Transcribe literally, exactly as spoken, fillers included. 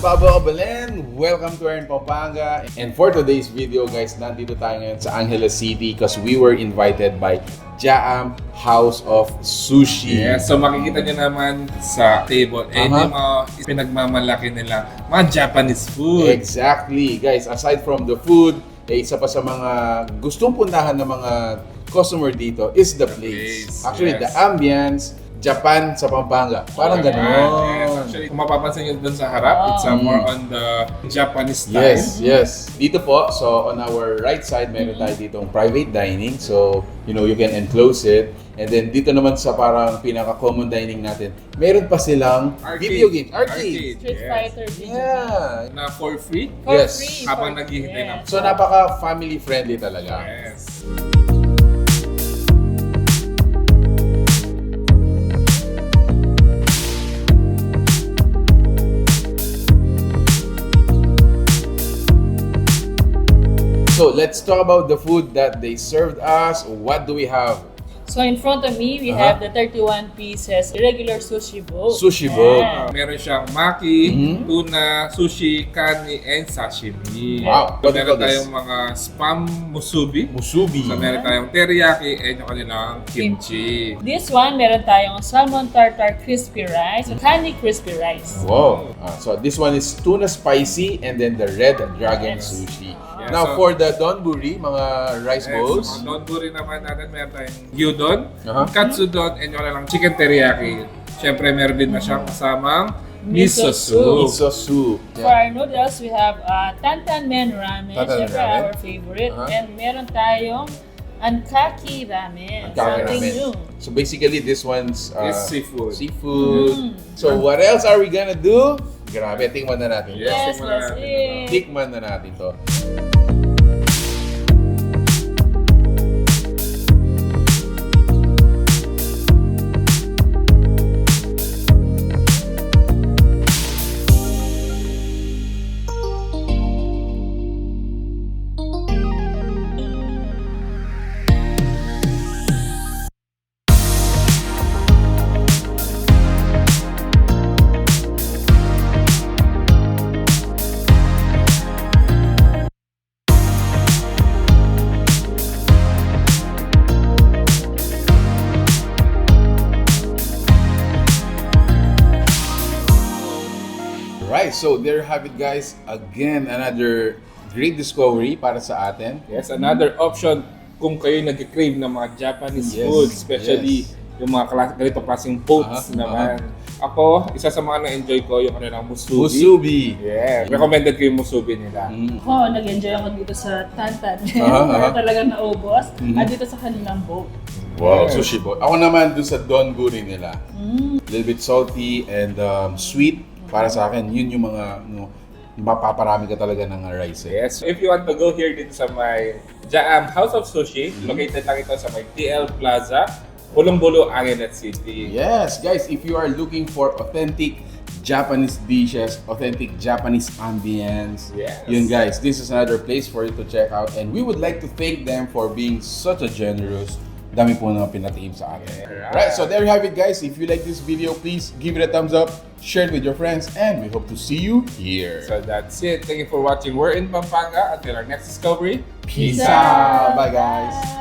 Aba, Belen, welcome to Where in Pampanga. And for today's video, guys, nandito tayo ngayon sa Angeles City because we were invited by Jaam House of Sushi. Yes, so makikita nyo naman sa table, eh, Aha. yung mga pinagmamalaki nila, mga Japanese food. Exactly, guys. Aside from the food, eh, isa pa sa mga gustong puntahan ng mga customer dito is the place. place, Actually, the yes. ambience, Japan sa Pampanga. Parang Yes, ganon. actually, kung mapapansin nyo dun sa harap, it's uh, more on the Japanese style. Yes, yes. Dito po, so on our right side, meron tayo ditong private dining. So, you know, you can enclose it. And then dito naman sa parang pinaka-common dining natin, meron pa silang Arcade. video games. Arcade. Arcade. Street Yes. Fighter, G G. Yeah. Na for free. Habang For naghihintay free, ng yes. So, napaka-family friendly talaga. Yes. So, let's talk about the food that they served us. What do we have? So in front of me, we Uh-huh. have the thirty-one pieces regular sushi bowl. Sushi bowl. Yeah. Meron siyang maki, Mhm. tuna, sushi, kani, and sashimi. Wow. So, What do you meron call this? Tayong mga spam musubi. Musubi. So, meron tayong teriyaki and yung kanilang kimchi. This one, meron tayong salmon tartar crispy rice, kani crispy rice. Wow. Ah, so this one is tuna spicy and then the red dragon Yes. Sushi. Yeah, Now so- for the donburi, mga rice And bowls. sa mga donburi naman natin, meron tayong gyudon, Aha. katsudon, and yung kanilang chicken teriyaki. Siyempre, meron din na siyang kasamang miso Miso soup. Miso soup. For our noodles, we have uh, tantan men ramen, Tantan men syempre ramen. Our favorite. Uh-huh. And meron tayong ankaki ramen. Ankaki Something ramen. New. So basically, this one's uh, Is seafood. seafood. Mm. So what else are we gonna do? Grabe, tikman na natin. Yes, Yes, tikman na that's natin. it. Tikman na natin to. Right, so there you have it, guys. Again, another great discovery para sa atin. Yes, another option kung kayo nag-crave ng mga Japanese Yes, food, especially yes. yung mga klas ganitong klaseng boats Aha, naman. Ako, isa sa mga na-enjoy ko yung kanilang musubi. Musubi. Yeah, recommended ko yung musubi nila. Mm. Ako, nag-enjoy ako dito sa tantan. Aha, aha. Talagang naubos. Mhm. At dito sa kanilang bowl. Wow, Yes. sushi bowl. Ako naman doon sa donburi nila. Mm. Little bit salty and um, sweet. Para sa akin, yun yung mga, no, mapaparami ka talaga ng rice eh. Yes. If you want to go here dito sa may Jaam House of Sushi, Mhm. located lang ito sa may T L Plaza, Pulong Bulu, Angeles City. Yes, guys, if you are looking for authentic Japanese dishes, authentic Japanese ambience, Yes. yun guys, this is another place for you to check out. And we would like to thank them for being such a generous. Dami po na pinatikim sa atin. Yeah. Right, so there you have it, guys. If you like this video, please give it a thumbs up, share it with your friends, and we hope to see you here. So that's it. Thank you for watching We're in Pampanga. Until our next discovery, Peace out. Bye, guys.